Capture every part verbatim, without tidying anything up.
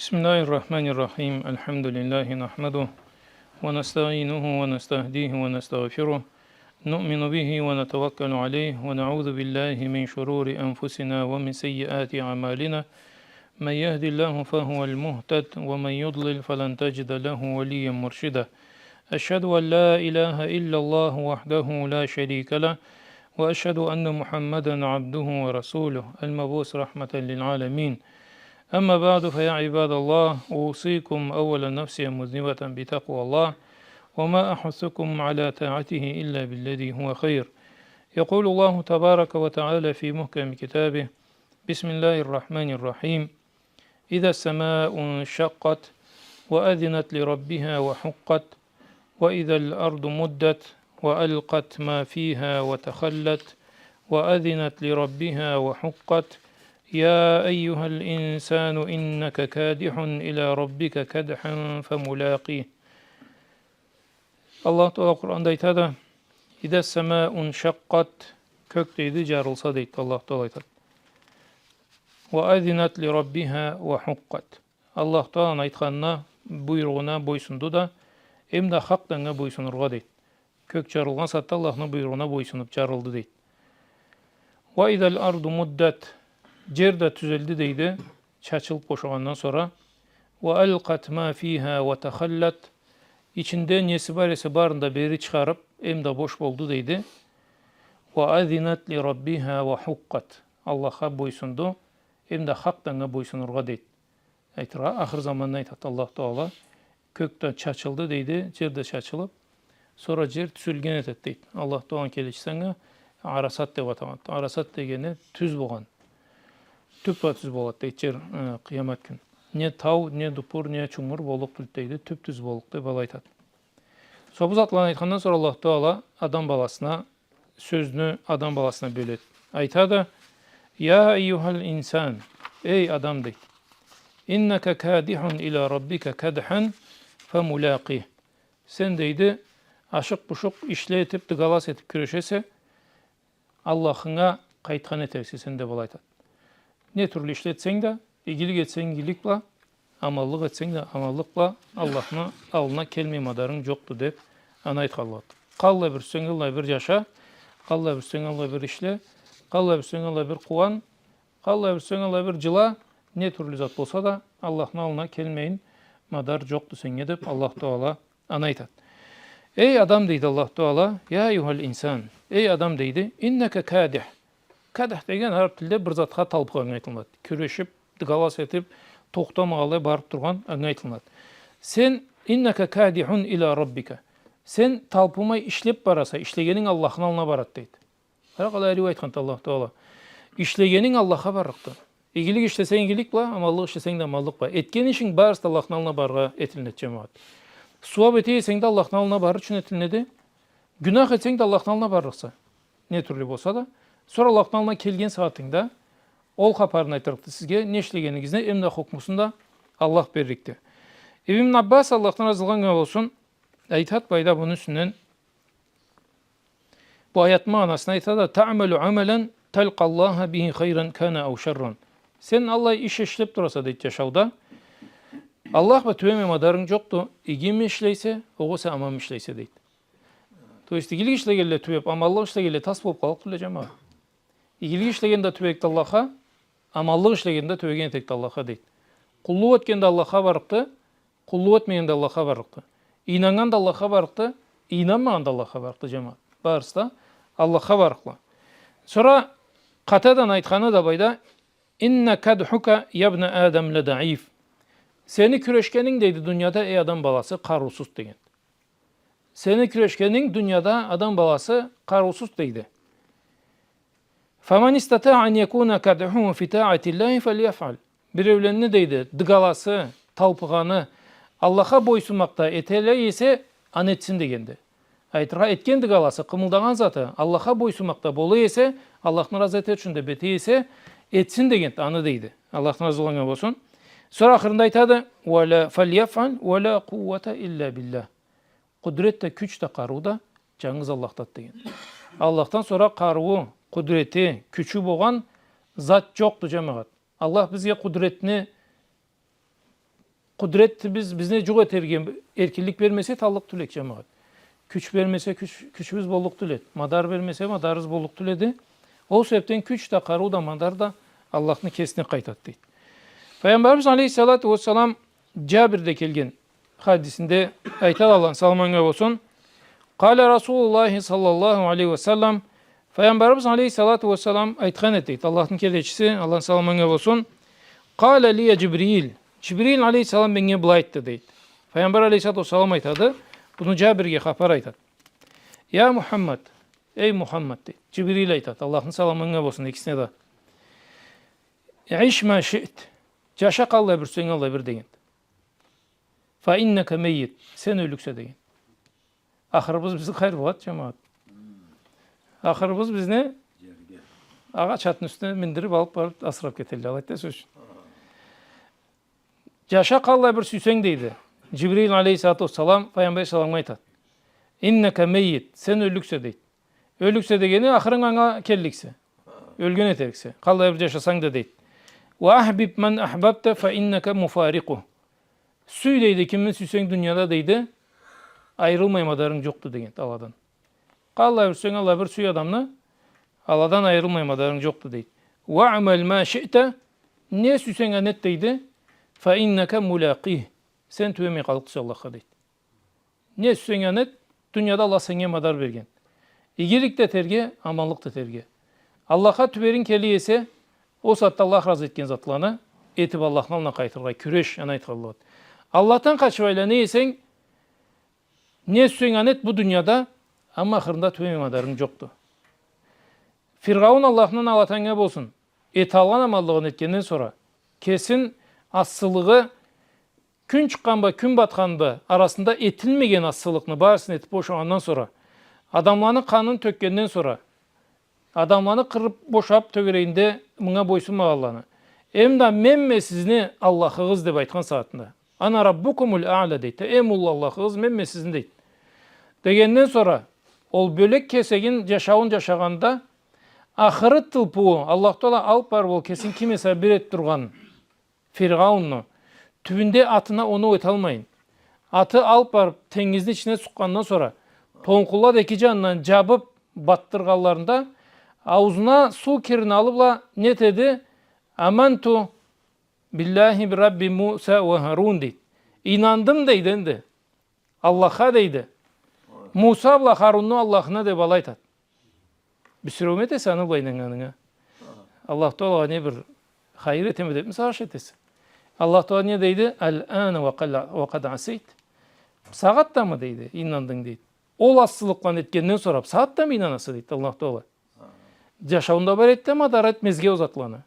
بسم الله الرحمن الرحيم. الحمد لله نحمده ونستعينه ونستهديه ونستغفره. نؤمن به ونتوكل عليه ونعوذ بالله من شرور أنفسنا ومن سيئات أعمالنا. من يهد الله فهو المهتد ومن يضلل فلن تجد له وليا مرشدا. أشهد أن لا إله إلا الله وحده لا شريك له، وأشهد أن محمدا عبده ورسوله المبعوث رحمة للعالمين. أما بعد، فيا عباد الله، أوصيكم أولا نفسي مذنبة بتقوى الله، وما أحثكم على طاعته إلا بالذي هو خير. يقول الله تبارك وتعالى في محكم كتابه: بسم الله الرحمن الرحيم. إذا السماء انشقت وأذنت لربها وحقت، وإذا الأرض مدت وألقت ما فيها وتخلت، وأذنت لربها وحقت. يا أيها الإنسان إنك كادح إلى ربك كدحا فملاقيه. Аллаху Тагъала Къуранда айтады: «Иза ссамау ншаккъат», кёк, дейди, джарылса, дейди, Аллаху Тагъала айтады. «Ва азинат ли раббиха ва хуккъат». Аллаху Тагъаланы айтханына, буйругъуна бойсунду да, эм да хакъ да анга бойсунургъа, дейди. Кёк джарылгъан сагъатда Аллахны буйругъуна бойсунуб джарылды, дейди. «Ва изал арду муддат». Джер да тюзелди, дейди, чачылыб бошагъандан сора. «Ва алкъат ма фиха ва тахаллат». Ичинде неси бар эсе, барын да бери чыгъарыб, эм да бош болду, дейди. «Ва азинат ли раббиха ва хуккъат». Аллахха бойсунду, эм да хакъ да анга бойсунургъа, дейди. Айтыргъа, ахыр заманда айтады Аллаху Тагъала, кёк да чачылды, дейди, джер да чачылыб, сора джер тюзелген этеди, дейди. Аллаху Тагъаланы келечиси анга Арасат деб атагъанды. Арасат дегени тюз болгъан. Тюппе-тюз болады, дейди, джер, э, къыямат кюн. Не тау, не дупур, не чунгур боллукъ тюлдю, дейди, тюп-тюз боллукъду деб алай айтады. Сора бу затланы айтхандан сора Аллаху Тагъала адам баласына, сёзню адам баласына бёледи. Айтады: «Я айюхал инсан», эй адам, дейди. «Иннака кадихун ила раббика кадхан фамулаких». Сен, дейди, ашыкъ-бушукъ ишле этиб, дыгалас этиб кюрешесе, Аллахынга къайтхан этерсе сен деб алай айтады. Не тюрлю ишле этсенг да, игилик этсенг игилик бла, аманлыкъ этсенг да аманлыкъ бла, Аллахны аллына келмей мадарынг джокъду деб, аны айтханлады. Къаллай бир сюйсенг аллай бир джаша, къаллай бир сюйсенг аллай бир ишле, къаллай бир сюйсенг аллай бир къууан, къаллай бир сюйсенг аллай бир джыла, не тюрлю зат болса да, Аллахны аллына келмейин мадар джокъду сеннге деб, Аллаху Тагъала аны айтады. Эй адам, дейди Аллаху Тагъала, я айюхал инсан, эй адам, дейди, иннака кадих. Кадих деген араб тилде бир затха талпыгъаннга айтылынады. Кюрешиб, дыгалас этиб, тохтамагъанлай барыб тургъан, анга айтылынады. Сен, иннака кадихун ила раббика. Сен талпымай ишлеб бараса, ишлегенинг Аллахны аллына барады, дейди. Къара, къалай ариу айтханды Аллаху Тагъала. Ишлегенинг Аллахха барлыкъды. Игилик ишлесенг игилик бла, аманлыкъ ишлесенг да аманлыкъ бла. Этген ишинг барысы да Аллахны аллына барыргъа этилинеди, джамагъат. Сууаб эте эсенг да Аллахны аллына барыр ючюн этилинеди. Гюнах этсенг да Аллахны аллына барлыкъса, не тюрлю болса да. Сора Аллахны аллына келген сагъатынгда ол хапарын айтырыкъды сизге, не ишлегенигизни, эм да хукмусун да Аллах берликди. Ибн Аббас, Аллахдан разылыкъ анга болсун, айтады былайда муну юсюнден, бу аятны магъанасын айтады: «Таъмалу амалан талкъа Аллаха бихи хайран кана ау шарран». Сен аллай иш ишлеб тураса, дейди, джашауда, Аллах бла тюбемей мадарынг джокъду, игими ишлейсе, огъесе аманмы ишлейсе, дейди. То есть, игилик ишлегенле тюбеб, аманлыкъ ишлегенле тас болуб къаллыкъ тюлдю, джамагъат. Игилик ишлеген да тюбедик Аллахха, аманлыкъ ишлеген да тюбеген этедик Аллахха, дейди. Къуллукъ этген да Аллахха барлыкъды, къуллукъ этмеген да Аллахха барлыкъды. Ийнаннган да Аллахха барлыкъды, ийнанмагъан да Аллахха барлыкъды, джамагъат. Барысы да Аллахха барлыкъла. Сора Къатаданы айтханы да былайда: «Инна кадхука, ябна Адам, ла даиф». Сени кюрешгенинг, дейди, дунияда, эй адам баласы, къарыусуз деген. Сени кюрешгенинг дунияда, адам баласы, къарыусуз, дейди. «Фаман истатаа ан якуна кадхуху фи таатиллахи фальяфъал». Биреулени, дейди, дыгаласы, талпыгъаны Аллахха бойсунмакъда этеллей эсе, аны этсин дегенди. Айтыргъа, этген дыгаласы, къымылдагъан заты Аллахха бойсунмакъда бола эсе, Аллахны разы этер ючюн деб эте эсе, этсин дегенди аны, дейди. Аллахны разылыгъы анга болсун. Сора ахырында айтады: «Ва ла, фальяфъал, ва ла къуввата илля биллях». Къудрет да, кюч да, къарыу да джангыз Аллахдады деген. Аллахдан сора къарыуу, къудрети, кючю болгъан зат джокъду, джамагъат. Аллах бизге къудретни къудретибиз бизни джукъ этерге эркинлик бермесе, таллыкъ тюл эди, джамагъат. Кюч бермесе, кюч, кючюбюз боллукъ тюл эди. Мадар бермесе, мадарыбыз боллукъ тюл эди. Ол себебден кюч да, къарыу да, мадар да Аллахны кесине къайтады, дейди. Пайгъамбарыбыз алейхиссалату уассалам Джабирде келген хадисинде айтады, Аллахны саламы анга болсун. Къала Расулуллахи саллаллаху алейхи ва саллам, Пайгъамбарыбыз алейхиссалату уассалам айтхан эди, дейди. Аллахны келечиси, Аллахны саламы анга болсун. Къала лия Джибрил. Джибрил алейхиссалам меннге былай айтды, дейди. Пайгъамбар алейхиссалату уассалам айтады, муну Джабирге хапар айтады. Я Мухаммад, эй Мухаммад, дейди. Джибрил айтады, Аллахны саламы анга болсун экисине да. Иш ма шиът. Джаша къаллай бир сюйсенг аллай бир, деген. Фа иннака меййит. Сен ёллюксе, деген. Ахырыбыз бизни къайры болады, джамагъат? Ахырыбыз бизни агъач атны юсюне миндириб алыб барыб асыраб кетелле, алайды да, сёз ючюн. Джаша къаллай бир сюйсенг, дейди. Джибрил алейхиссалату уассалам Пайгъамбар саламгъа айтады. Иннака меййит. Сен ёллюксе, дейди. Ёллюксе дегени, ахырынг анга келликсе. Ёлген этериксе. Къаллай бир джашасанг да, дейди. Ва ахбиб ман ахбабта фа иннака муфарикъу. Сюй, дейди, кимни сюйсенг дунияда, дейди, айырылмай мадарынг джокъду, деген, аладан. Къаллай бир сюйсенг аллай бир сюй адамны, аладан айырылмай мадарынг джокъду, дейди. Ва амал ма шиъта, не сюйсенг аны эт, дейди, фа иннака мулакъих, сен тюбемей къаллыкъса Аллахха, дейди. Не сюйсенг аны эт, дунияда Аллах сеннге мадар берген. Игилик да этерге, аманлыкъ да этерге. Аллахха тюберинг келе эсе, ол сагъатда Аллах разы этген затланы этиб, Аллахны аллына къайтыргъа кюреш, аны айтханла. Аллахдан къачыб айлана эсенг, не сюйсенг аны эт бу дунияда, амма ахырында тюбемей мадарынг джокъду. Фиргъаун, Аллахны налаты анга болсун, эталгъан аманлыгъын этгенден сора, кесин ассылыгъы кюн чыкъгъан бла кюн батхан бла арасында этилмеген ассылыкъны барысын этиб бошагъандан сора, адамланы къанын тёкгенден сора, адамланы къырыб бошаб, тёгерегинде мынга бойсунмагъанланы, эмда менме сизни Аллахыгъыз деб айтхан сагъатында, ана раббукумул аъла, дейди. Эм уллу Аллахыгъыз менме сизни, дейди. Дегенден сора, ол бёлек кесегин, джашауун джашагъанда, ахыры тылпыуу, Аллаху Тагъала алыб барыб ол кесин ким эсе бир этиб тургъан Фиргъаунну, тюбюнде атына оноу эталмайын, аты алыб барыб тенгизни ичине сукъгъандан сора, толкъунла да эки джанындан джабыб батдыргъанларында, аузуна суу кирин алыб бла не этеди? Аманту биллахи рабби Муса ва Харун, дейди. Ийнандым, дейди, энди. Аллахха, дейди. Муса бла Харунну Аллахына, деб, алай айтады. Бир сюрюуюм этесе аны бла ийнаннганынга? Аллаху Тагъалагъа не бир хайыр этеме дебми сагъыш этесе? Аллаху Тагъала не дейди? Ал-ана ва къал-, ва къад асайт. Бусагъатдамы, дейди, ийнандынг, дейди. Ол ассылыкъланы этгенден сора бусагъатдамы ийнанаса, дейди Аллаху Тагъала. Джашауунда бар эди да, мадар этмезге ол затланы.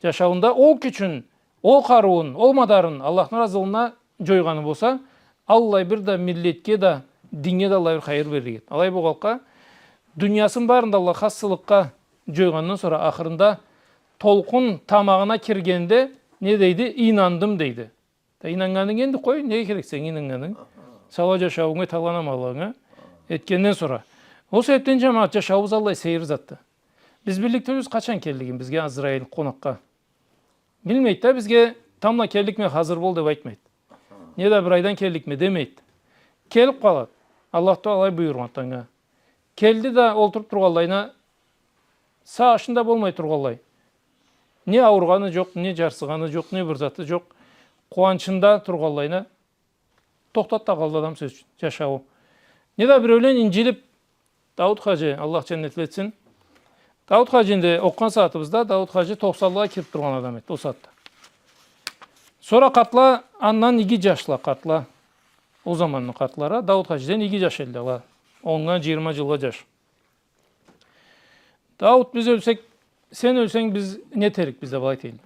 Джашауунда ол кючюн, ол къарыуун, ол мадарын Аллахны разылыгъына джойгъаны болса, аллай бир да миллетге да, диннге да аллай бир хайыр берлик эди. Алай болгъанлыкъгъа, дуниясын барын да Аллахха ассылыкъгъа джойгъандан сора, ахырында толкъун тамагъына киргенде не дейди? Ийнандым, дейди. Да ийнаннганынг энди къой, неге керек сеннге ийнаннганынг? Саулай джашауунга, эталгъан аманлыгъынга этгенден сора. Ол себебден, джамагъат, джашауубуз аллай сейир затды. Биз биллик тюлбюз къачан келлигин бизге Азраил къонакъгъа. Билмейди да, бизге тамбла келликме, хазыр бол деб айтмайды. Не да бир айдан келликме демейди. Келиб къалады. Аллаху Тагъала алай буюргъанды анга. Келди да, олтуруб тургъанлайына, сагъышында болмай тургъанлай. Не ауругъаны джокъ, не джарсыгъаны джокъ, не бир заты джокъ. Къууанчында тургъанлайына, тохтаб да къалды адам, сёз ючюн, джашауу. Не да биреулен инджилиб, Дауд хаджи, Аллах джаннетли этсин. Дауд хаджини да окъугъан сагъатыбызда, Дауд хаджи тохсанлагъа кириб тургъан адам эди ол сагъатда. Сора къартла, андан иги джашла къартла. Ол заманны къартлары Дауд хаджиден иги джаш эдиле ала. Оннга, джыйырма джылгъа джаш. Дауд, биз ёлсек, сен ёлсенг, биз не этерикбиз деб алай эте эдиле.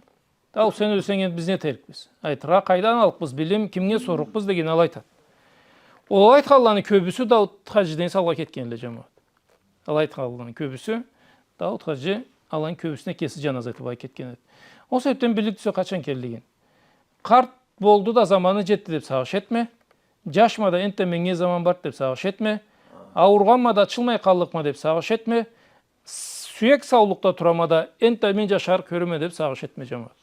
Дауд, сен ёлсенг, энди биз не этерикбиз? Айтыргъа, къайдан аллыкъбыз билим, кимге сорурукъбуз деген алай айтады. Ол айтханланы кёбюсю Дауд хаджиден эс алгъа кетген эдиле, джамагъат. Алай айтханланы кёбюсю, Дауд хаджи аланы кёбюсюне кеси джаназа этиб алай кетген эди. Ол себебден биллик тюлсе къачан келлигин. Къарт болду да, заманы джетди деб сагъыш этме. Джашма да, энтда меннге заман барды деб сагъыш этме. Ауругъанма да, ачылмай къаллыкъма деб сагъыш этме. Сюек саулукъда турама да, энтда мен джашарыкъ кёреме деб сагъыш этме, джамагъат.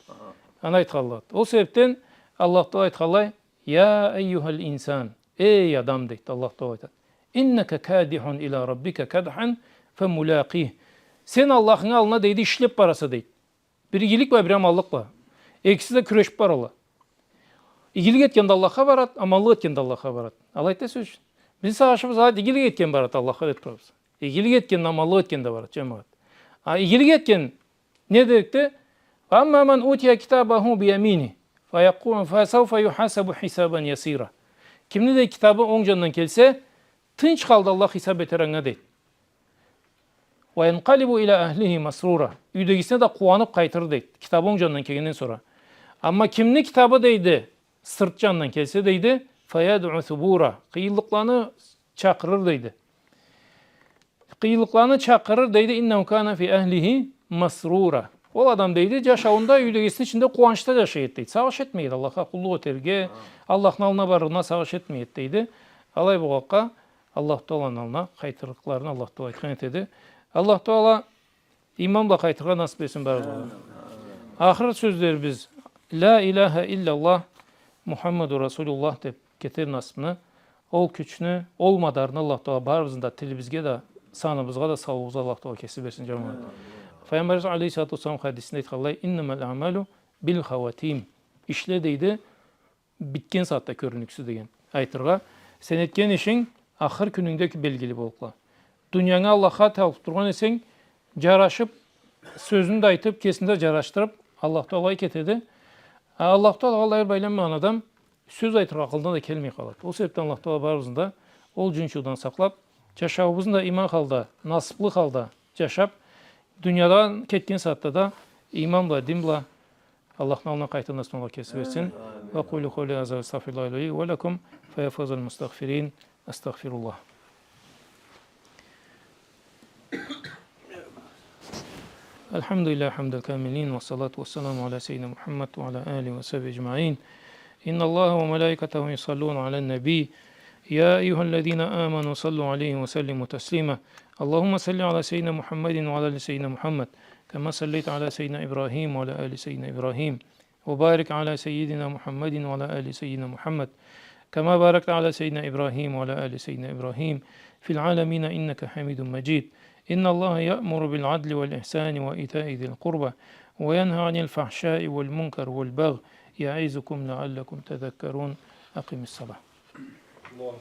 Аны айтханлады. Ол себебден Аллах Тагъала айтханлай, يا أيها الإنسان, эй адам, дейди, Аллах Тагъала айтады. إنك كادح إلى ربك كدحا فملاقيه. Сен Аллахынгы аллына, дейди, ишлеб бараса, дейди. Бир игилик бла, бир аманлыкъ бла. Экиси да кюрешиб баралла. Игилик этген да Аллахха барады, аманлыкъ этген да Аллахха барады. Алайды да сёз ючюн. Бизни сагъышыбыз алайды, игилик этген барады Аллахха деб турабыз. Игилик этген да, аманлыкъ этген да барады, джамагъат. А игилик этген не дерикди? أما من أوتي كتابه بيمينه فيقول فسوف يحاسب حسابا يسيرا. Кимни да китабы онг джандан келсе, тынч халда Аллах хисаб этер анга, дейди. وينقلب إلى أهله مسرورا. Юйдегисине да къууаныб къайтыр, дейди, китабы онг джандан келгенден сора. Амма кимни китабы, дейди, сырт джандан келсе, дейди, فيدعو ثبورا. Къыйынлыкъланы чакъырыр, дейди. Къыйынлыкъланы чакъырыр, дейди, إنه كان في أهله مسرورا. Ол адам, дейди, джашауунда юйдегисини ичинде къууанчда джашай эди, дейди. Сагъыш этмей эди Аллахха къуллукъ этерге, Аллахны аллына барлыгъына сагъыш этмей эди, дейди. Алай болгъанлыкъгъа Аллаху Тааланы аллына къайтырлыкъларын Аллаху Таала айтхан этеди. Аллаху Таала иман бла къайтыргъа насыб этсин барыбызгъа. Ахыр сёзлерибиз, لا إله إلا الله محمد رسول الله деб кетер насыбны, ол кючню, ол мадарны Аллаху Таала барыбызны да тилибизге да, саныбызгъа да, саулугъубузгъа Аллаху Таала кеси берсин, джамагъат. Файгъамбарыбыз алейхиссалату уассалам хадисинде айтханлай, إنما الأعمال بالخواتيم. Ишле, дейди, битген сагъатда кёрюнюксюз деген. Айтыргъа, сен этген ишинг ахыр кюнюнгде белгили боллукъла. Дуниянгы Аллахха табылыб тургъан эсенг, джарашыб, сёзюн да айтыб, кесин да джарашдырыб, Аллаху Таалагъа кетеди. А Аллаху Таалагъа алай бир байланмагъан адам сёз айтыргъа акъылына да келмей къалады. Ол себебден Аллаху Таала барыбызны да ол джунчуудан сакълаб, джашауубузну да иман халда, насыблы халда джашаб, дуниядан кетген сагъатда да иман бла, дин бла Аллахны аллына къайтыргъа насыб кеси берсин. وأقول قولي هذا وأستغفر الله لي ولكم فيا فوز المستغفرين. أستغفر الله. الحمد لله حمد الكاملين، والصلاة والسلام على سيدنا محمد وعلى آله وصحبه أجمعين. إن الله وملائكته يصلون على النبي، يا أيها الذين آمنوا صلوا عليه وسلموا تسليما. اللهم صل على سيدنا محمد وعلى آل سيدنا محمد، كما صليت على سيدنا إبراهيم وعلى آل سيدنا إبراهيم، وبارك على سيدنا محمد وعلى آل سيدنا محمد، كما باركت على سيدنا إبراهيم وعلى آل سيدنا إبراهيم في العالمين إنك حميد مجيد. إن الله يأمر بالعدل والإحسان وإيتاء ذي القربى وينهى عن الفحشاء والمنكر والبغي يعظكم لعلكم تذكرون. أقم الصلاة. الله